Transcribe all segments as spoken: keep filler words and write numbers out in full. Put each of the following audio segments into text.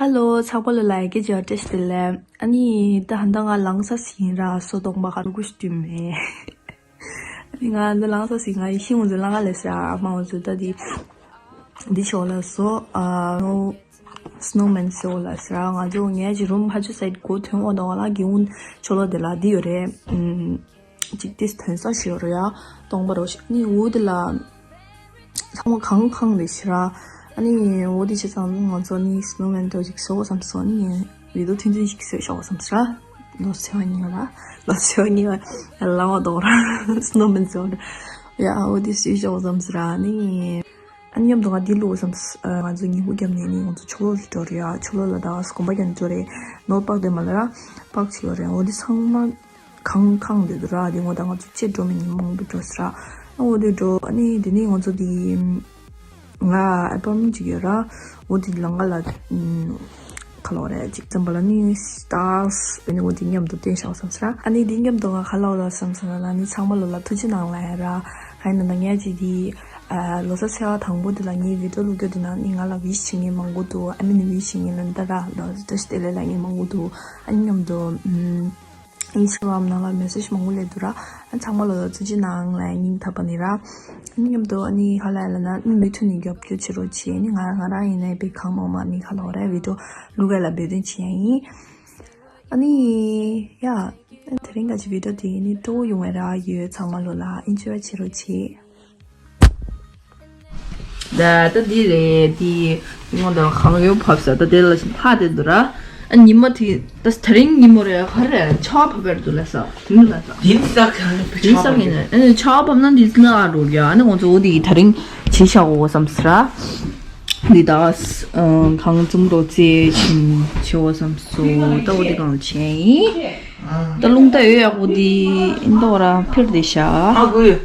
ཧ་ལོ། ཚང་མ་ལོ་ལ་ཡ་གི་ཇོ་ཏེ་སྟེ་ལེ། ཨ་ནི་ད་ཧན་ད་ང་ལངས་ས་ཟིན་ར་སོ་སྟོང་པ་ཁ་རུ་ཀུ་ཤི་ཏུ་མེ། ཨ་ནི་ང་ད་ལངས་ས་ཟིན། ང་ཡི་ཤིང་འུ་ཚོ་ལ་ང་ལས་ས་ཨ་མ་འུ་ཚོ་ད་དི་དི་ཆོ་ལ་སོ་ཨ་ནོ་སི་ནོ་མན་སོ་ལ་ས་ར། ང་ཚོ་ངའི་ཇི་རུམ་ཧ་ཅུ་སའིད་གོ་ཐོན་འོ་དོ་ལ་གི་འུན་ཆོ་ལོ་དེ་ལ་དི་ཡོ་རེ། ཨུམ། ཅིག་ཏིས་ཐོན་ས་ཞིག་རེད་ཡ། སྟོང་པ་རོ་ཞིག་ནི་འོ་དེ་ལ་ཚང་མ་གང་གང་རེད་ཤི་ར། ཨ་ནི་འོ་དེ་བྱས་ཙང་ང་ཚོ་ནི་སི་ནོ་མན་ཏོ་ཅིག་བཟོ་བསམ་སོང་། ནི་བི་ཏོ་ཐུན་ཐུན་ཞིག་བཟོས་ཤོག་བསམ་སོང་ར། ལོ་ཚེ་བ་ཉིན་ལ་ལོ་ཚེ་བ་ཉིན་ལ་ལ་བ་དོག་ར་སི་ནོ་མན་བཟོ་ར། ཡ་འོ་དེ་བཟོས་ཤོག་བསམ་སོང་ར། ནི་ཨ་ནི་མཉམ་དུ་ང་དེ་ལོ་བསམ་ང་ཚོ་ཉིན་གུང་རྒྱབ་ནས་ནི་ང་ཚོ་ཆོ་ལོ་ལ་འགྲོ་རེད་ཡ། ཆོ་ལོ་ལ་ད་གོམ་པ་རྒྱབ་ནས་འགྲོ་རེད། ནོར་པག་དེ་མ་ལ་ར་པག་ཆེ་བ་རེད། འོ་དེ་ཚང་མ། གང་གང་དེ་དུ་ར་དེ་ངོ་ད་ང་ཚོ་ཆེ་འགྲོ་མི་ཉིན་མང་པོ་འགྲོ་ས་ར། ཨ་འོ་དེ་འགྲོ། ཨ་ནི་དེ་ནི་ང་ཚོ་དེ་ང་ཨ་པར་མེན་ཅིག་ཡོད་ར། འོ་དེ་ལ་ང་ལ་ཁ་ལོ་རེ་ཅིག་ཙམ་པ་ལ་ནི་སི་ཊར་སི་ཨ་ནི་འོ་དེ་མཉམ་དུ་བསྟན་ཤག་བསམ་ས་ར། ཨ་ནི་དེ་མཉམ་དུ་ང་ཁ་ལོ་ལ་བསམ་ས་ལ་ནི་ཚང་མ་ལོ་ལ་ཐུགས་རྗེ་གནང་ལ་ཡ་ར། ཧ་ཡ་ན་ན་ངས་ཅིག་དེ་ལོ་ས་ཚེ་བ་དང་པོ་དེ་ལ་ངའི་བི་ཌི་ཡོ་ལུག་རྒྱུ་དེ་ན་ནི་ང་ལ་ཝི་ཤི་བྱེད་མཁན་མང་པོ་འདུག་ཨ་མི་ནི་ཝི་ཤི་བྱེད་མཁན་ལ་འདི་ར་ལོ་ད་ཤི་དེ་ལས་ལ་ངའི་མང་པོ་འདུག་ཨ་ནི་མཉམ་དུ་ཨུམ། ཨིན་སི་ཊ་གྷ་རམ་ནང་ལ་མེ་སེ་ཇི་མང་པོ་སླེབས་འདུག་ར། ཨ་ཚང་མ་ལོ་ལ་ཐུགས་རྗེ་གནང་ལ་སྙིང་ཐག་པ་ནས་ར། ཨ་ནི་མཉམ་དུ་ཨ་ནི་ཧ་ལ་ལ་ན་ཨ་ནི་མུ་མཐུད་ནས་རྒྱབ་སྐྱོར་བྱེད་རོགས་བྱེད། ཨ་ནི་ང་ང་རང་ཡིན་ན་དཔེ་གང་མང་མང་ནི་ཧ་ལ་བ་ར་བི་ཌི་ཡོ་ལུག་ར་ལ་འབད་བརྩོན་བྱེད་ཡ་ཡིན། ཨ་ནི་ཡ་ཨ་དེ་རིང་ག་ཅི་བི་ཌི་ཡོ་དེ་ནི་སྤྲོ་བོ་ཡོང་བ་ར་ཡོད། ཚང་མ་ལོ་ལ་ཨིན་ཇོའི་བྱེད་རོགས་བྱེད། ད་ད་འདི་རེད། འདི་སྔོན་དུ་གང་ཡོད་ཕབ་ས། ད་དེ་ལ་ཕ་དེ་འདུག་ར། ཨ་ཉི་མ་དེ་ད་དེ་རིང་ཉིན་མོ་རེད། ག་རེ་ཆར་པ་ཕབ་པར་འདུག་ལ་ས། མི་ལ་ས། དེ་ས་ག་རེ་དེ་ས་ངེས་ནས་ཨ་ཆར་པ་ཕབ་ན་འདི་ན་ཨ་འགྲོ་རྒྱུ། ཨ་ནི་ང་ཚོ་འོ་དེ་དེ་རིང་བྱེད་བཞག་འོ་བསམ་ས་ར། འདི་ད་གང་ཙམ་རོ་ཙེ་ཆིན་ཆེ་འོ་བསམ་སོ། ད་འོ་དེ་གང་བྱས་ཡིན། ད་རླུང་རྟ་ཡོད་ཡག་པོ་འདི་ཨིན་ཏོག་ར་འཕིར་དེ་ཤ། ཨ་གུ།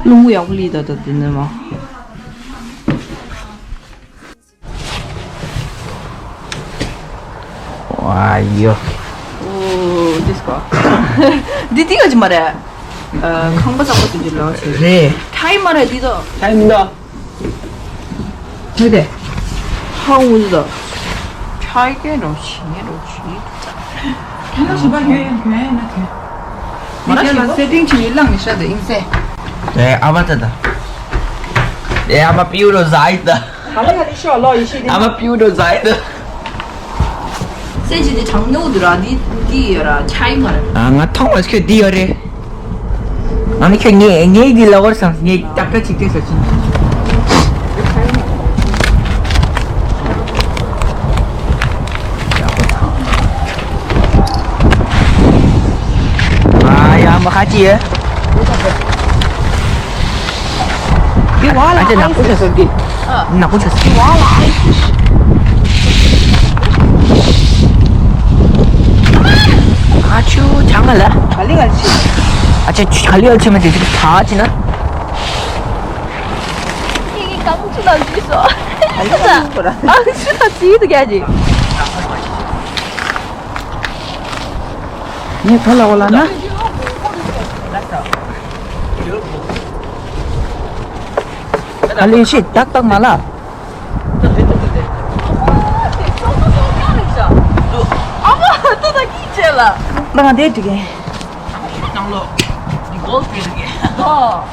རླུང་བུ་ཡག་པོ་ལི་ད་ད་དེ་ནས་མ། ཨ་ཡོ། ཨོ་དིས་ཀོ། འདི་དེ་ག་ཅི་མ་རེད། ཨ་ཁང་པ་ཚང་མ་དེ་འདྲ་ལོ་ཆེ། རེད། ཐའི་མ་རེད་འདི་དོ། ཐའི་མི་འདུག་མི་དེ། ཧ་འུ་ཟོ། ཆའི་ཀེ་རོ་ཆི་རོ་ཆི། ཁྱེད་ལ་ཞིབ་པ་ཁྱོད་ཡང་ཁྱོད་ཡང་ན་ཁྱོད། མ་ར་ཞིབ་པ་སེ་ཊིང་ཆི་ཡི་ལང་ནི་ཤ་དེ་ཨིན་སེ། དེ་ཨ་མ་ད་ད། དེ་ཨ་མ་པིའུ་རོ་ཟ་ཡི་ད། ཨ་མ་ཡ་དེ་ཤོ་ལོ་ཡི་ཤི་དེ། ཨ་མ་པིའུ་རོ་ཟ་ཡི་ད། སེ་ཇི་དེ་གྲང་ནོ་དུ་ར་དི་དི་ཡོད་ར་ཆའི་མ་ར། ཨ་ང་ཐོང་བ་ཁྱོད་དི་ཡོད་རེད། ཨ་ནི་ཁྱོད་ངའི་ངའི་འདི་ལ་བར་སང་ངའི་ཏག་ཏག་ཅིག་ཏེ་ཟ་ཅིན། ཨ་ཡ་མ་ཁ་ཅི་ཡ། འདི་བ་ལ་ཨ་ཅེ་ནག་པོ་ཆགས་སོང་འདི། ནག་པོ་ཆགས་སོང་། འདི་བ་ལ་ཨ་ཅེ། ཨ་ཆུ་ཆང་ག་ལ། ག་ལི་ག་ལི་ཆི། ཨ་ཅེ་ཆུ་ག་ལི་ག་ལི་ཆི་མ་དེ་ཆི་ཐ་ཆི་ན། ཁྱེད་ཀྱིས་གང་ཆུ་ལ་འཇུས་སོ། ཨ་ཆུ་ལ་ཆི་དུ་ག་ཅི། ངས་ཁ་ལ་འོ་ལ་ན། ག་ལེ་ཤེས་ཏག་ཏག་མ་ལ། ཨ་མ་ཏུ་ད་ཀི་ཅེ་ལ། ང་དེ་དྲི་གེ། ནང་ལོགས་ཀྱི་གོལ་ཕེ་རི་གེ། ཨོ།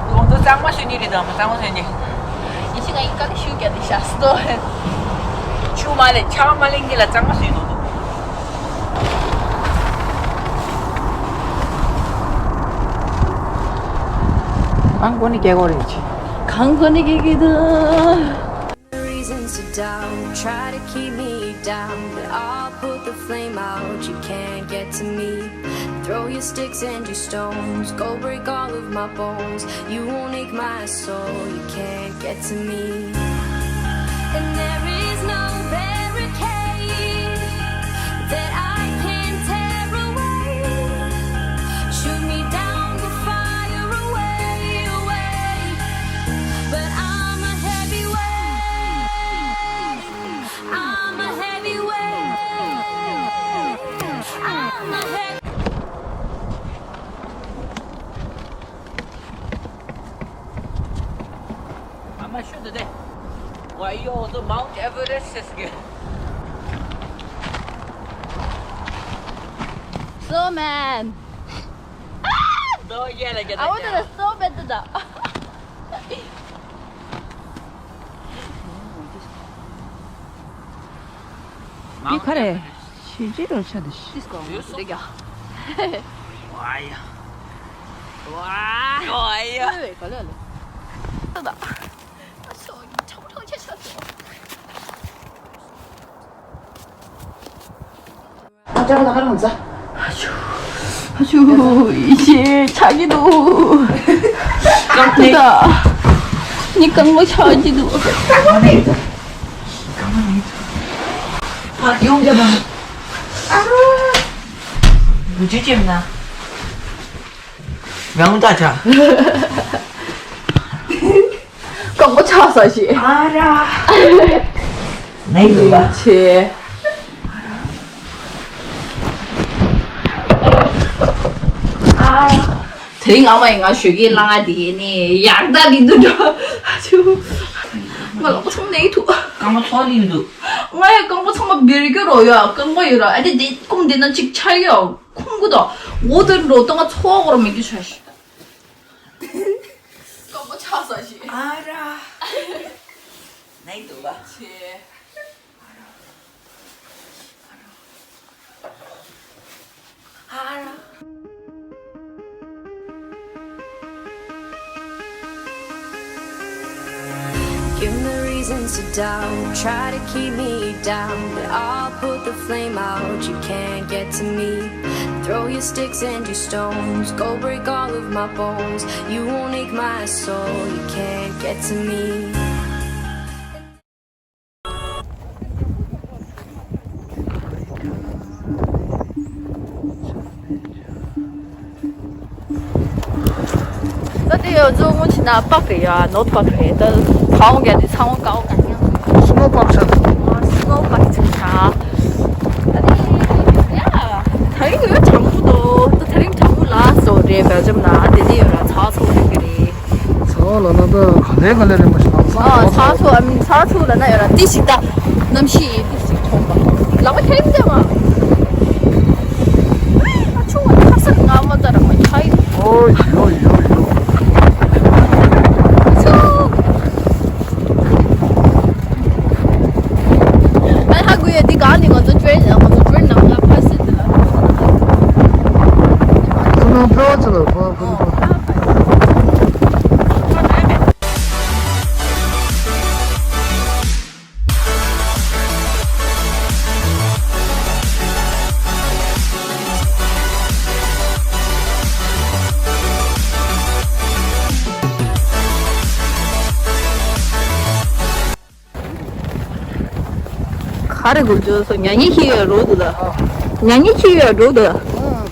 ཁོང་ཚོ་གཙང་མ་ཞུ་ནི་རེད་དམ། གཙང་མ་ཞུ་ནི། ཡིན་ཞིག་ང་ཡིན་ཀ་ལ་ཞུ་རྒྱ་དེ་ཤ་སྟོ། ཆུ་མ་ལེན་ཆ་མ་ལེན་གི་ལ་གཙང་མ་ཞུ་ནོ་འདུག་གང་གོ་ནི་སྐྱེ་གོ་རེད་ཅི། གང་གོ་ནི་སྐྱེ་གི་འདུག Reasons to doubt, try to keep me down, but I'll put the flame out, you can't get to me. Throw your sticks and your stones, go break all of my bones, you won't ache my soul, you can't get to me. And there is no barricade that I can tear away. Shoot me down, the fire Yo, the Mount Everest is good. So, man. No, yeah, like, I wanted a so bad to that. འདི་ག་རེ། ཞེ་ཅིག་རོ་ཆ་དེ་ཤི། ཏིས་ཀོ་དེ་ག་ཝའི་ཝའི་ཝའི་ག་ལེ་ལེ། ད་ད་ཨ་ཤོ་ཡི་ཁྲག་ཁྲག་ཆ་ཆ་སོ། ཨ་ཅག་ལ་ཁ་རང་ཟ། ཨ་ཆུ། ཨ་ཆུ། ཡེ་ཤེས་ཆགས་ཀྱི་འདུག་ད་ནི་རྐང་པ་ཆགས་ཀྱི་འདུག་ཨ་ཡོང་རྒྱབ་པ། ཨ་རོ། བུ་ཅི་ཅེམ་ན། མྱང་ད་ཆ། རྐང་པ་ཆགས་ས་ཞིག་ཨ་ར། ནའི་ལུ་བ། ཆེ། ཨ་ར། དེ་རིང་ཨ་མ་ཡིས་ང་ཞོགས་ཀས་ལངས་ཨ་དེ་ནས་ཡར་ད་ལི་འདུག་འགྲོ། ཨ་ཆུ། ང་ལག་པ་ཚང་མ་ནས་ཐུག་རྐང་པ་ཚོགས་ལི་འདུག་ང་ཡི་རྐང་པ་ཚང་མ་འབེར་གྱི་རོ་ཡ། རྐང་པ་ཡོད་ར། ཨ་དེ་དེ་ཀུམ་དེ་ན་ཅིག་ཆ་ཡོད། ཁུང་གུ་དང་འོ་དེ་འགྲོ་ད་ང་ཚོགས་གོ་ར་མི་འདུག་ཆ་ཞིག་རྐང་པ་ཆགས་ས་ཞིག་ཨ་ར། ནའི་འདུག་ག་ཆེ། ཨ་ར། Give me reasons to doubt, try to keep me down, but I'll put the flame out. You can't get to me. Throw your sticks and your stones, go break all of my bones. You won't ache my soul, you can't get to me. ད་དེ་ཡོད་ཚོ་ངོ་ཆེ་ན་པག་རེད་ཡ། ནོར་པག་རེད། ད་ཁ་འོང་ག་དེ་ཚ་འོང་ཀ་འོང་ག་ཉང་། སུ་ནོ་པག་ཆ། སུ་ནོ་པག་ཆ་ཆ། ཨ་ནི་ཡ། ད་རིང་ཡོད་གྲང་མོ་འདུག་ད་ད་རིང་གྲང་མོ་ལ་སོ་རེད། བེལ་ཇམ་ན་དེ་དེ་ཡོད་ར་ཚ་ཚོ་རེད་གི་རེད། ཚ་བ་ལ་ན་ད་ག་ལེ་ག་ལེ་རེད་མ་ཤི་ན་ཚ་ཨ་ཚ་ཚོ། ཨ་མིན་ཚ་ཚོ་ལ་ན་ཡོད་ར་ཏི་ཞིག་ད་གནམ་གཤིས་ཏི་ཞིག་ཐོང་པ་ལ་མ་ཁྱེར་མི་འདེ་མ། ཨ་ཆུང་བ་ཁ་སང་ང་མ་ད་ར་མ་ཁྱ་ཡིན། ཨོ་ཡོ་ཡོ་ཡོ། ཚུ། ཨ་ཧ་གུ་ཡ་འདི་ག་ནི་ང་ཚོ་ཊྲེན་ང་ཚོ་ཊྲེན་ནང་ལ་ཕ་སི་འདི་ལ། ཚུ་ནང་ཕེ་བ་ཚུ་ལ་ཕ་ཕ་ཕ། ག་རེ་དགོས་བྱུང་སོང་། ཉ་ཉི་ཁྱི་ཡོད་རོ་འདུག་ད། ཉ་ཉི་ཁྱི་ཡོད་རོ་འདུག་ད།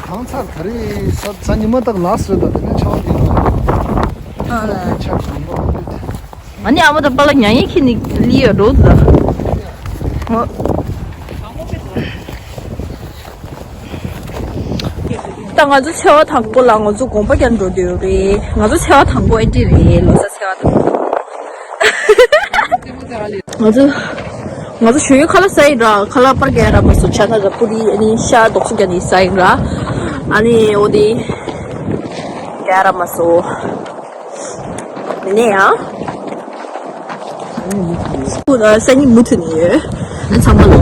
གང་ཚར་ག་རེ་ས་ས་ཉི་མ་དག་ལགས་སོད་ད། དེ་ནས་ཆ་བ་དེ་ཨ་ལ་ཆ་གང་པོ་ཨ་ནི་ཨ་མ་དང་པ་ལ་ཉ་ཉི་ཁྱི་ནི་ལི་ཡོད་རོ་འདུག་ད། ད་ང་ཚོ་ཆེ་བ་དང་པོ་ལ་ང་ཚོ་དགོན་པ་རྒྱབ་འགྲོ་འདོད་རེད། ང་ཚོ་ཆེ་བ་དང་པོ་ཨེ་འདྲ་རེད། ལོ་ས་ཆེ་བ་དང་པོ། ང་ཚོ་ང་ཚོ་ཞོགས་ཀས་ཁ་ལག་ཟ་ཡི་ར། ཁ་ལག་པར་རྒྱག་ར་མ་སོང་། ཆ་ན་ར་པུ་རི་ཨ་ནི་ཤ་རྡོག་སུ་རྒྱག་ནི་ཟ་ཡི་ར། ཨ་ནི་འོ་དེ་རྒྱག་ར་མ་སོང་། མི་ནས་ཡང་ཁོ་ལ་སང་ཉིན་མུ་མཐུད་ནས་ཡོད། ཨ་ཚང་མ་ལོ།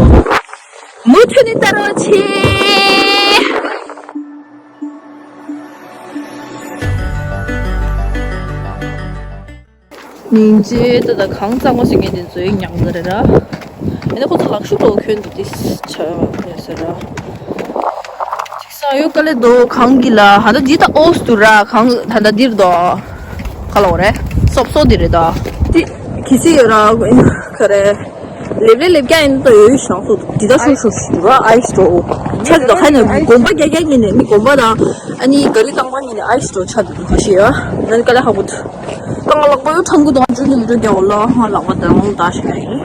མུ་མཐུད་ནས་ལྟ་རོགས་བྱེད། སྙིང་རྗེ་ད་ད་གང་གཙང་མ་ཞིག་ངས་དེ་ཚོའི་ཉང་ཚ་རེད་ར། ཨ་ནི་ཁོ་ཚོ་ལག་ཤུབས་རོ་ཁྱོན་དུ་དེ་ཆ་ཡོད་ཟེར་ར། ཅིག་ས་ཡོད་དཀའ་ལས་དོ་གང་གི་ལ་ཧ་ད་ཇི་ད་ཨོས་དུ་ར་གང་ད་ད་འདིར་དོ། ག་ལ་འོ་རེད། སོབ་སོ་འདི་རེད་ད། དེ་གི་སི་ཡོད་ར་ག་རེད། ལེབ་ལེ་ལེབ་རྒྱ་ཡིན་ད་ཡོད་ཤང་སོ་འདི་ད་ཤུ་ཤུ་ཤུ་ར་ཨའི་སི་རོ། ཆ་དུ་ད་ཧ་ནི་དགོན་པ་རྒྱ་རྒྱ་ཉིན་ནས་མི་དགོན་པ་དང་ཨ་ནི་ག་རི་བཏང་པ་ཉིན་ནས་ཨའི་སི་རོ་ཆ་དུ་དུ་ག་ཤི་ཡ། ཨ་ནི་དཀའ་ལས་ཁག་པོ་དུ། ད་ང་ལག་པ་ཡོད་ཁྲང་གུ་དང་ཇུ་ནི་མི་འགྲོ་རྒྱ་འོ་ལ་ང་ལག་པ་དང་ད་ཤི་ཡ་ཡིན།